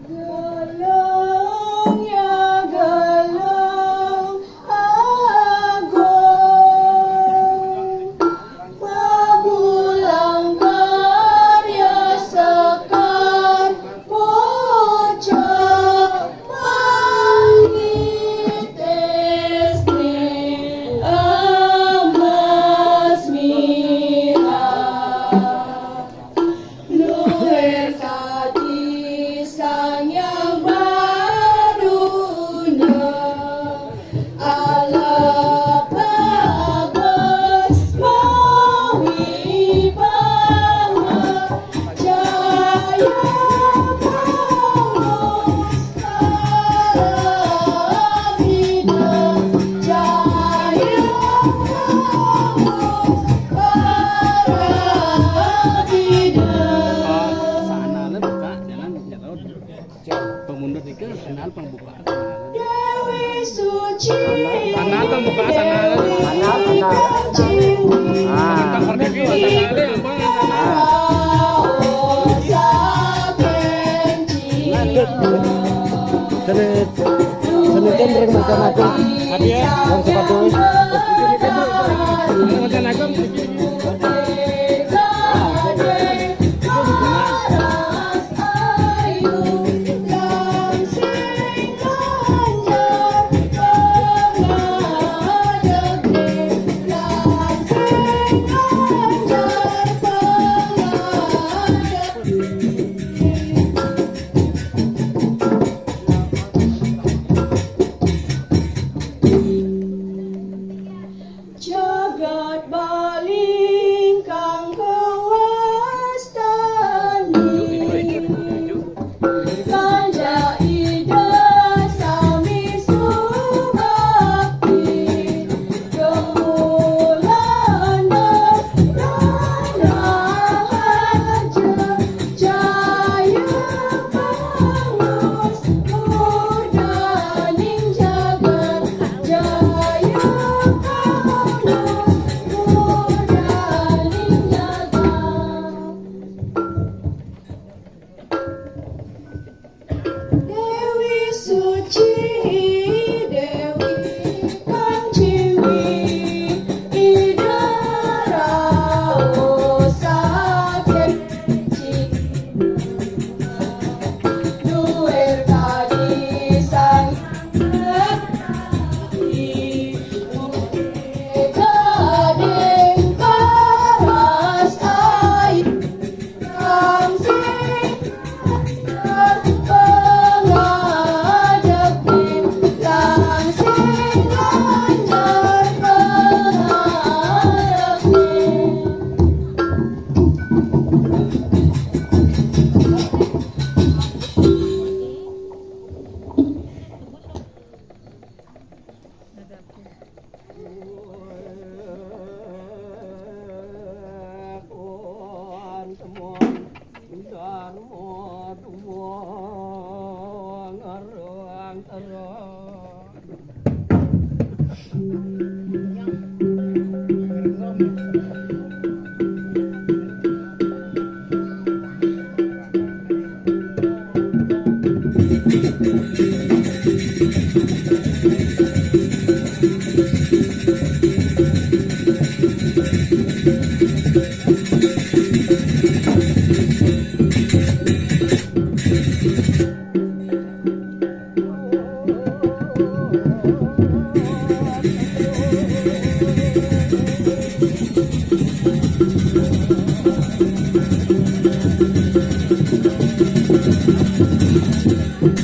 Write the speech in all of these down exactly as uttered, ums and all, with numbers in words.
Gelung ya gelung agung, pamulang karya sekar pucuk pangitisne emas mirah. Luwih kadi Sang Hyang Baruna, ala bagus mawibawa, jaya bagus. Sana le buka, jangan, jangan tahu. Pemundur dikit, kenal pembukaan. Dewi Suci. Kenal pembukaan sana. Kenal, kenal. Ah. Kita pergi dulu, sana le, ampun, sana. Ah. Lanjut. Seni, seni kan ring macam-macam. Tapi ya, yang sepatu. Yang macam-macam. Jagat Bali ingkang kawastani, kanja Ida sami subakti, kemulan berana raja, jaya pangus murdaning jagat. Jaya kaula murdaning jagat. Dewi Suci, Dewi Kancini, Ida Rauh saking Duwir kadi sang Baru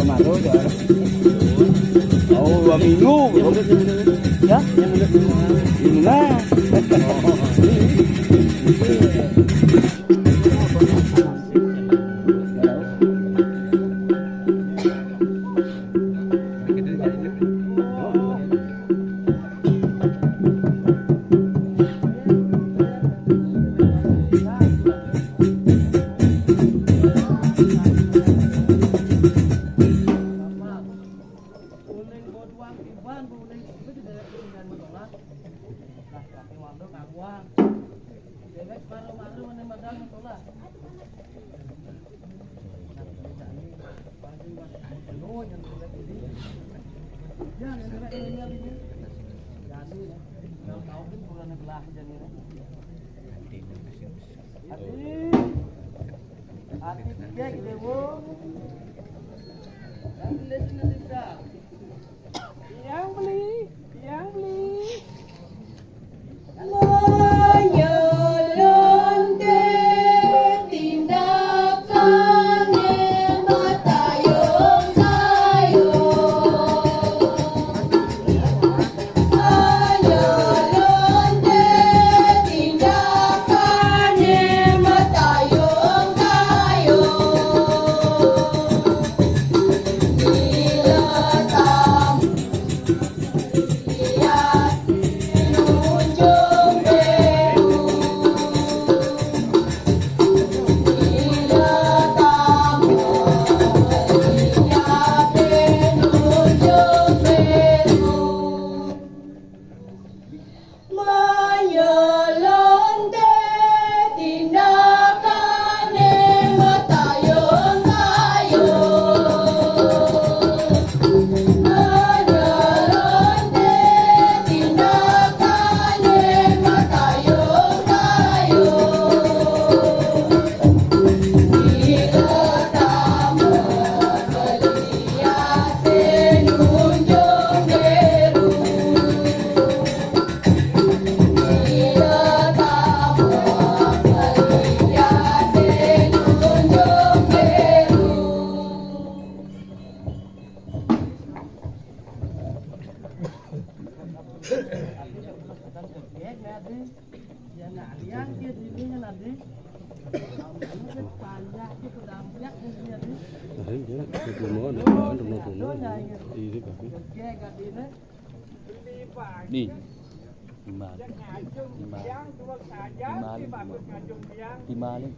masuk, ya. Oh, dua minggu. Ya? Ini lah. Yang beli, yang beli. Manyelonte tindakanne matayong-tayong. Manyelonte tindakanne matayong-tayong. Ila tamu Manyelonte tindakanne matayong-tayong. Manyelonte tindakanne matayong-tayong. Ila tamu meliate nunjung beru. Nih. Di mana? Di mana? Di mana? Di mana?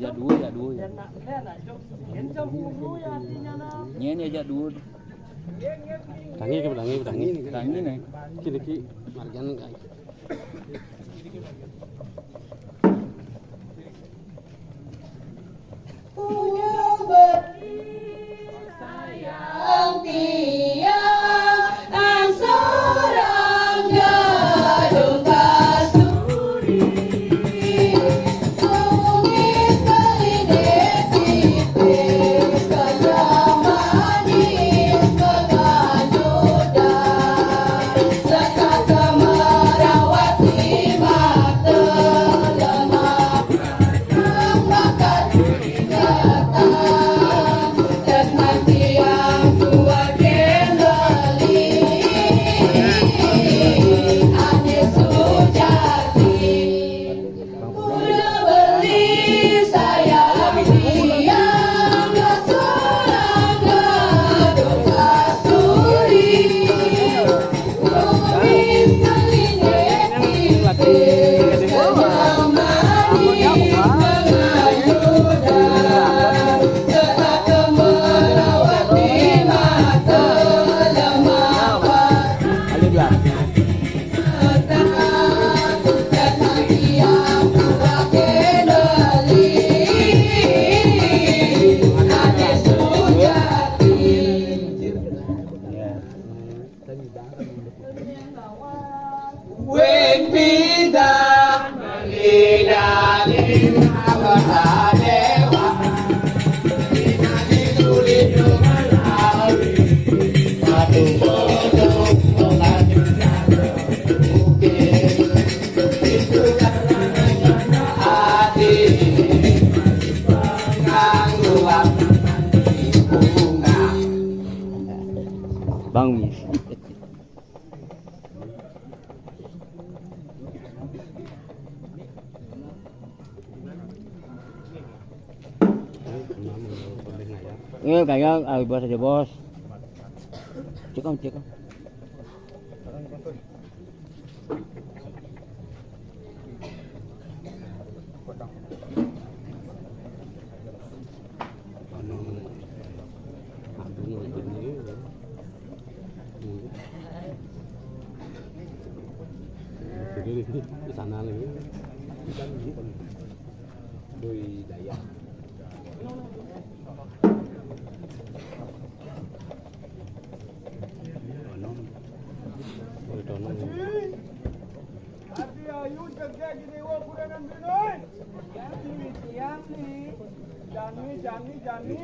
Ya dua, ya dua ya. Nyen ya, ya dua. Tangi ke, tangi, tangi. Tangi nih. Kini ki marjan, guys. Punya beri sayang tiang, angsorang gadung kasturi. Kumis kelidik tipis, kaya manis keganjudan. Sekata merawat di mata lemah. Ayo, kayo, ah, bos aja, bos. Cekam, cekam. Di sana lagi. Doi daya. Adi ayu jegég jiwa kurenan binoi. Tiang, tiang, ni. Jani, jani, jani.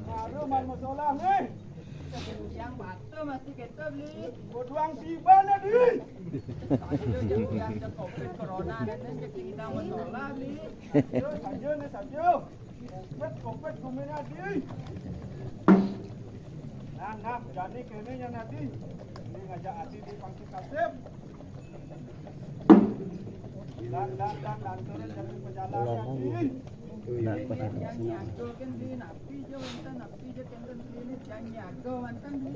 Malu, mal masalah, ni. Tiang batu masih keto, beli. Bodoang tiba, nadi. Ayo, jangan ada covid corona, dan kita masalah, beli. Ayo, saja, ni, saja. Wet kopet gumin adi. Nah, nah, jani kéné nyan adi. Ini ngajak adi di pangsi kasép. Dan, dan, dan, dan, turun jadi pejalan adi. Nah, yang nyantol kan di napi jo, wénten napi jo, kénten di ini, yang nyago manten di.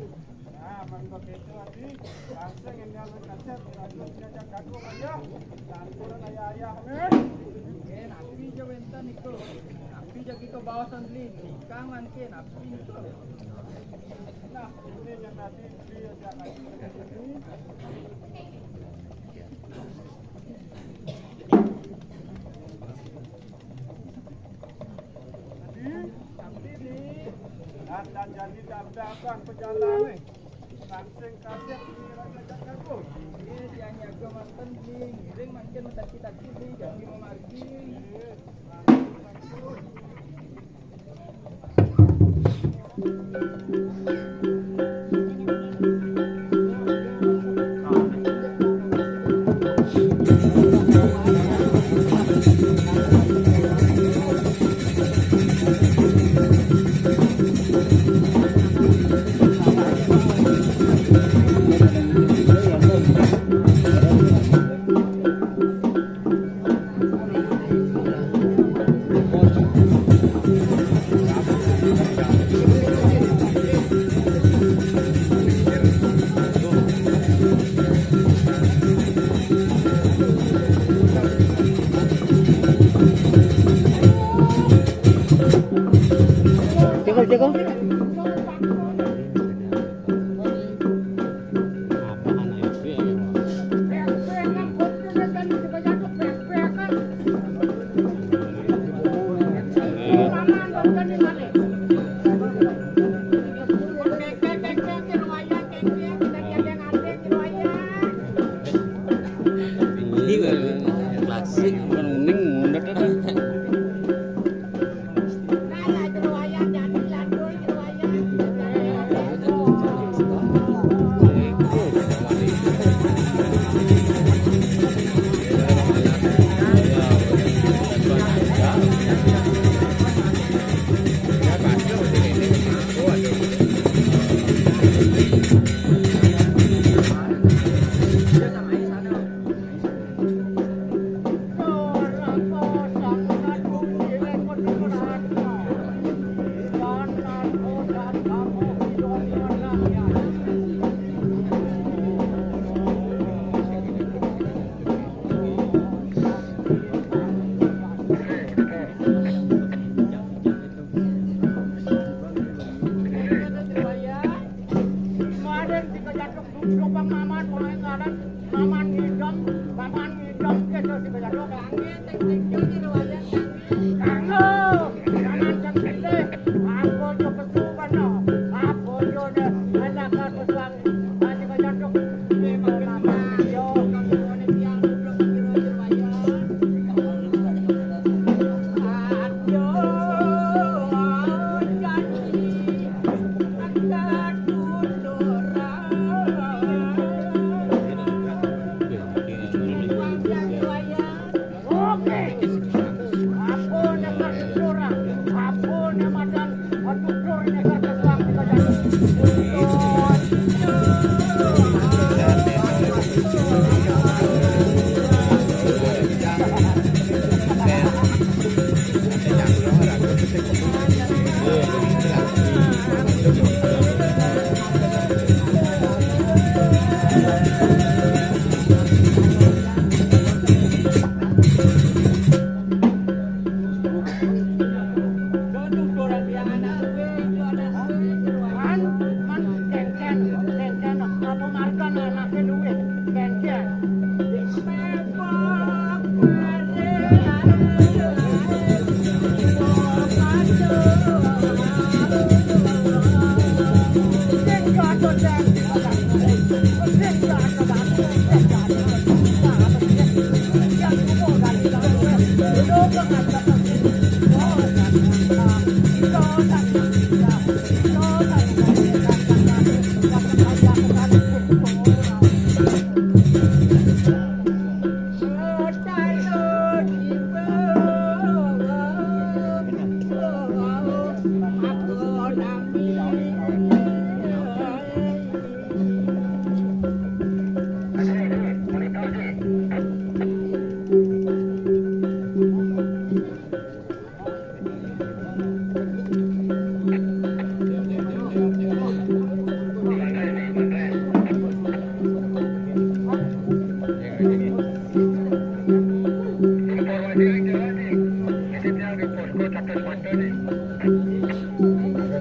Nah, mangko kéto, Adi. Langsung ini alun kasép, langsung diajak jago aja. Campur ayah-ayah, men. Eh, napi jo wénten iku. Napi jo kito bawa sandli. Nikang mangkin, napi niku. Nah, ini yang nanti diajak lagi. Jadi, nanti di dan, dan jadi daftar abang pejalan nih. Langsung kasih di Raja Jago. Ini yang nyago manten di ngiring mangkin mendakidak di jadi memargi. Iya, langsung, langsung. Cekal, cekal. Klasik, bukan uning, mundet. Kemarin kita jatuh lubang maman, mulai sekarang maman ngidam, maman ngidam, kita sudah jatuh. Kanggo, maman sendiri, aku juga pesukan, aku juga ada pesukan.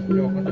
Yo, kan,